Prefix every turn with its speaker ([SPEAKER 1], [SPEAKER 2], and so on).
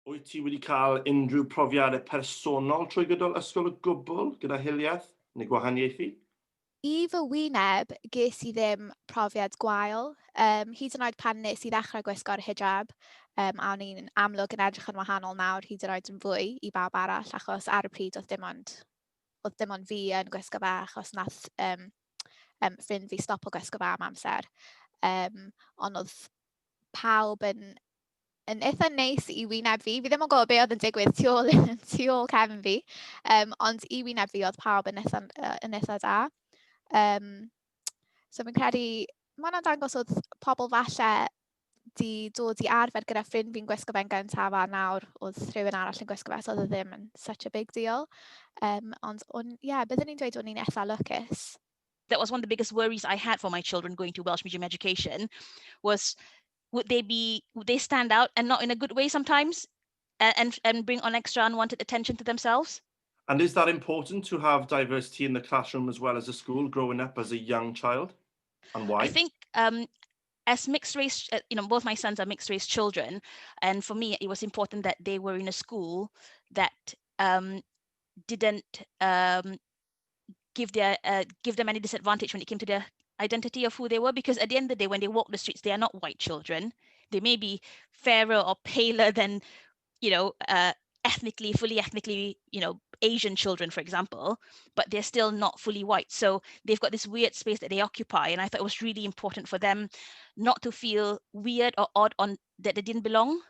[SPEAKER 1] Wyt ti wedi cael unrhyw profiadau personol trwy gydol ysgol o gwbl gyda hiliaeth neu gwahaniaethu?
[SPEAKER 2] I fy wyneb, ges i ddim profiad gwael. Hyd yn oed pan nes i ddechrau gwisgo'r hijab, a o'n i'n amlwg yn edrych yn wahanol nawr hyd yn oed yn fwy i bawb arall, achos ar y pryd oedd dim ond fi yn gwisgo fe, achos nath ffrind fi stopo gwisgo fe am amser. Ond oedd pawb yn eitha neis i wyneb fi. Fi ddim yn gwybod be oedd yn digwydd tu ôl cefn fi, ond i wyneb fi oedd pawb yn eitha da. So fi'n credu, mae hwnna'n dangos oedd pobl falle di dod i arfer gyda ffrind fi'n gwisgo fe'n gyntaf a nawr oedd rhywun arall yn gwisgo fe, so oedd e ddim yn such a big deal. Ond, yeah, byddwn ni'n dweud o'n i'n eitha lwcus.
[SPEAKER 3] That was one of the biggest worries I had for my children going to Welsh medium education, was would they stand out, and not in a good way sometimes, and bring on extra unwanted attention to themselves.
[SPEAKER 1] And is that important to have diversity in the classroom as well as the school growing up as a young child? And why?
[SPEAKER 3] I think as mixed race, both my sons are mixed race children. And for me, it was important that they were in a school that didn't give them any disadvantage when it came to their identity of who they were, because at the end of the day, when they walk the streets, they are not white children. They may be fairer or paler than ethnically fully ethnically Asian children, for example, but they're still not fully white. So they've got this weird space that they occupy, and I thought it was really important for them not to feel weird or odd on that they didn't belong.